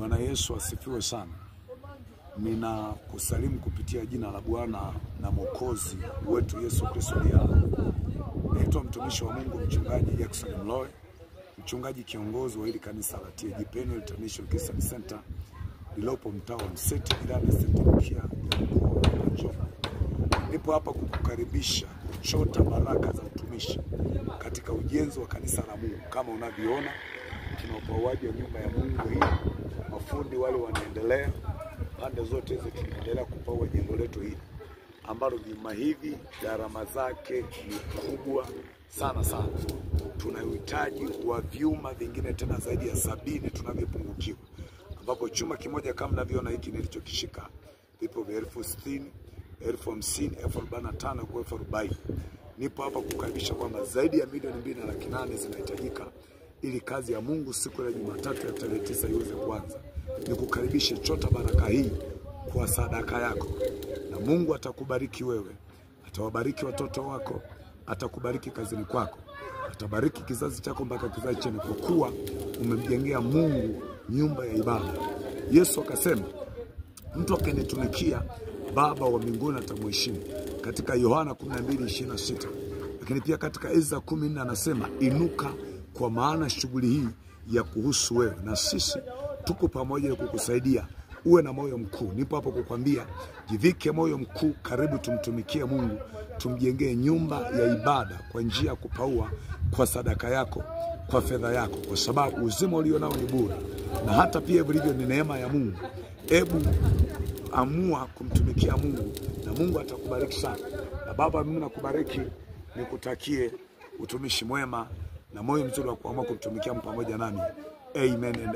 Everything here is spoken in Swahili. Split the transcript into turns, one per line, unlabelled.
Bwana Yesu asifiwe sana. Ninakusalimu kupitia jina la Bwana na Mwokozi wetu Yesu Kristo aliye hai. Naitwa mtumishi wa Mungu Mchungaji Jackson Mloe, mchungaji kiongozi wa hili kanisa la TAG Peniel International Christian Center lililopo mtaa wa Mseti, jirani na stendi mpya ya mkoa wa Njombe. Nipo hapa kukukaribisha kuchota baraka za utumishi katika ujenzi wa kanisa la Mungu. Kama unavyoona, tuna upauaji wa nyumba ya Mungu hii, mafundi wale wanaendelea pande zote hizi, tunaendelea kupaua jengo letu hili ambalo vyuma hivi gharama zake ni kubwa sana sana. Tuna uhitaji wa vyuma vingine tena zaidi ya 70 tunavyopungukiwa, ambapo chuma kimoja kama mnavyoona hiki nilichokishika vipo vya 60,000, 50,000, 45,000 kwa 40,000. Nipo hapa kukaribisha kwamba zaidi ya 2,800,000 zinahitajika ili kazi ya Mungu siku ya Jumatatu ya tarehe 9 iweze kuanza. Nikukaribishe, chota baraka hii kwa sadaka yako, na Mungu atakubariki wewe, atawabariki watoto wako, atakubariki kazini kwako, atabariki kizazi chako mpaka kizazi chenu, kwa kuwa umemjengea Mungu nyumba ya ibada. Yesu akasema, mtu akinitumikia Baba wa mbinguni atamheshimu, katika Yohana 12:26. Lakini pia katika Ezra 14 anasema, inuka kwa maana shughuli hii ya kuhusu wewe, na sisi tuko pamoja kukusaidia. Uwe na moyo mkuu. Nipo hapo kukwambia jivike moyo mkuu, karibu tumtumikie Mungu, tumjengee nyumba ya ibada kwa njia ya kupaua, kwa sadaka yako, kwa fedha yako, kwa sababu uzima ulio nao ni bure, na hata pia vilivyo ni neema ya Mungu. Ebu amua kumtumikia Mungu na Mungu atakubariki sana. Na Baba, mimi nakubariki, nikutakie utumishi mwema na moyo mzuri wa kuamua kumtumikia pamoja nami. Amen.